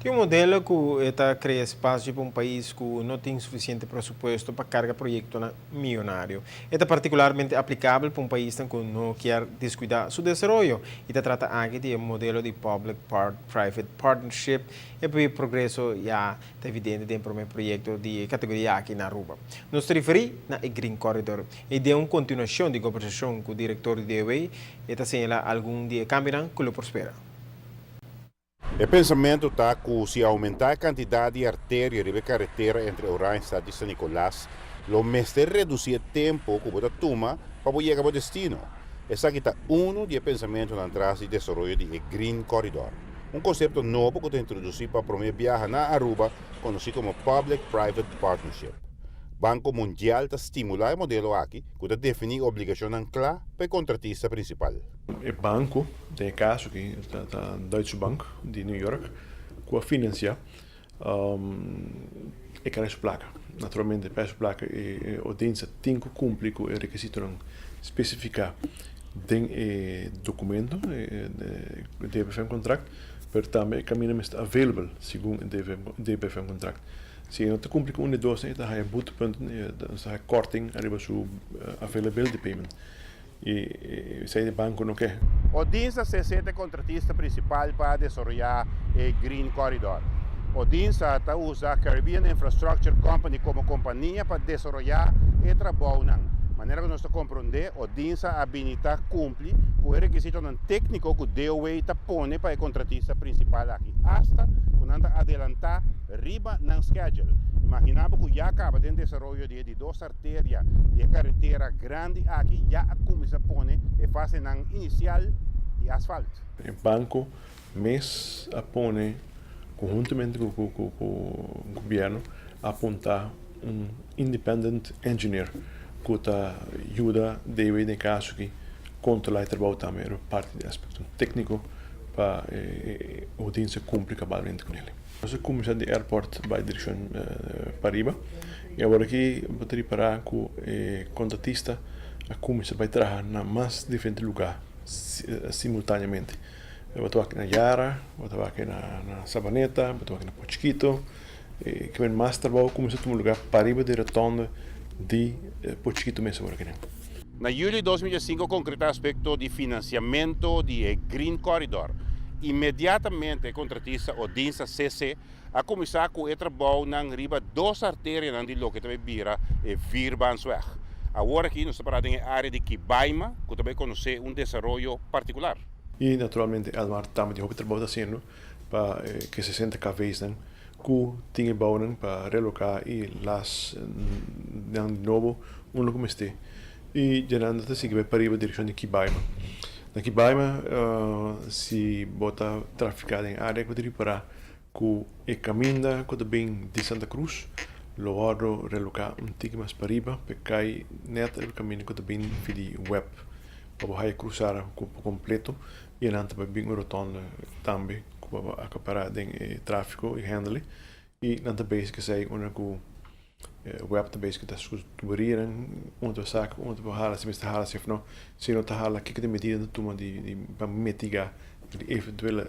Tin un modelo cu ta crea espacio pa un pais cu no tin suficiente presupuesto pa carga proyectonan miyonario. E ta particularmente aplicabel pa un paisnan cu no kier descuida su desaroyo y ta trata aki di e modelo di Public Private Partnership. E progreso ya ta evidente den prome proyecto di e categoria aki na Aruba. Nos ta referi na e Green Corridor y den un continuacion di conversacion cu director di DOW e ta señala algun di e cambionan cu lo por spera. E pensamento ta cu si aumenta e cantidad di arteria riba e caretera entre Oranjestad y San Nicolas, lo mester reduci e tempo cu bo ta tuma pa bo yega bo destino. Esaki ta uno di e pensamentonan tras di desaroyo di e Green Corridor, un concepto nobo cu ta introduci pa prome biaha na Aruba conoci como Public Private Partnership. Banco Mundial ta stimula e modelo aki cu ta defini obligacionnan cla pa e contratista principal. E banco, den e caso aki ta Deutsche Bank di New York, cu a financia e kere su placa. Naturalmente pa su placa e audiencia tin cu cumpli cu e requisitonan specifica den e documento, e DBFM contract, pero tambe e caminda mester available segun e DBFM contract. Si e no ta cumpli cu un di e dos, e ta haya boetepunten, e ta haya korting ariba su availability payment. I esei e banko no ke. Odinsa CC ta e kontratista prinsipal pa desaroyá e Green Corridor. Odinsa ta usa Caribbean Infrastructure Company komo kompania pa desaroyá e trabounan. Manera ku nos ta komprondé, Odinsa a bini ta kumpli ku e rekisitonan tékniko ku DOW ta pone pa e kontratista prinsipal aki, asta ku nan ta adelantá riba nan schedule. Imaginá bo ku ya kaba den desaroyo di e di dos arteria di e karetera grandi aki ya a kuminsá pone e fasenan inisial di asfalt. E banko mes a pone konhuntamente ku gobièrnu a apuntá un independent engineer ku ta yuda DW den e kaso aki kontrolá e trabou tambe riba parti di aspekto tékniko pa e oudiensia kumpli kabalmente ku nel. Nos a kuminsá di airport bai direkshon pariba i awor aki bo ta ripará ku e kontratista a kuminsá bai traha na mas diferente lugá simultaneamente. Bo ta wak na Yara, bo ta wak na Sabaneta, bo ta wak na Pochkito. Kimen mas trabou a kuminsá tuma lugá pariba di rotonde di Pochkito mes awor aki. Na juli 2005 konkretá aspekto di finansiamentu di e Green Corridor. Inmediatamente e kontratista Odinsa CC a kuminsá ku e trabounan riba dos arterianan di loke ta bai bira e Vierbaansweg. Awor aki nos ta pará den e área di Kibaima ku ta bai konosé un desaroyo partikular. I naturalmente Elmar tambe tin hopi trabou ta hasiendo pa ke 60 KV'snan ku tin e bounan pa reloká i las nan di nobo unda ku mester. I djanan ta sigui bai pariba direkshon di Kibaima. Na Kibaima si bo ta trafiká den área ku ta ripará ku e kaminda ku ta bin di Santa Cruz lo wòrdu reloká un tiki mas pariba pa e kai nèt riba e kaminda ku ta bin fi di web pa bo haya krusá por kompleto i nan ta bai bin un rotonde tambe ku bo a akapará den e tráfiko i handle i nan ta bezig esei unda ku web ta bezig ta su tuberianan unda ta saka unda ta hala si mester hala si of no si no ta hala kiko ta medida nan ta tuma di pa mitiga di eventuele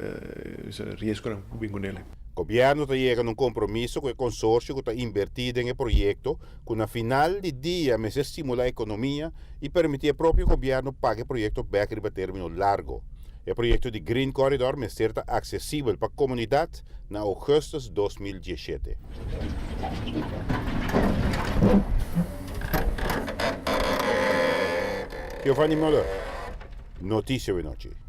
riesgonan ku bin ku nel. Gobierno ta yega na un compromiso cu e consorcio cu ta inverti den e proyecto cu na final di dia mester stimula economia y permiti e propio gobierno paga e proyecto bek riba termino largo. E proyecto di Green Corridor mester ta accesibel pa comunidad na augustus 2017. Giovanni Muller, Noticia Wenochi.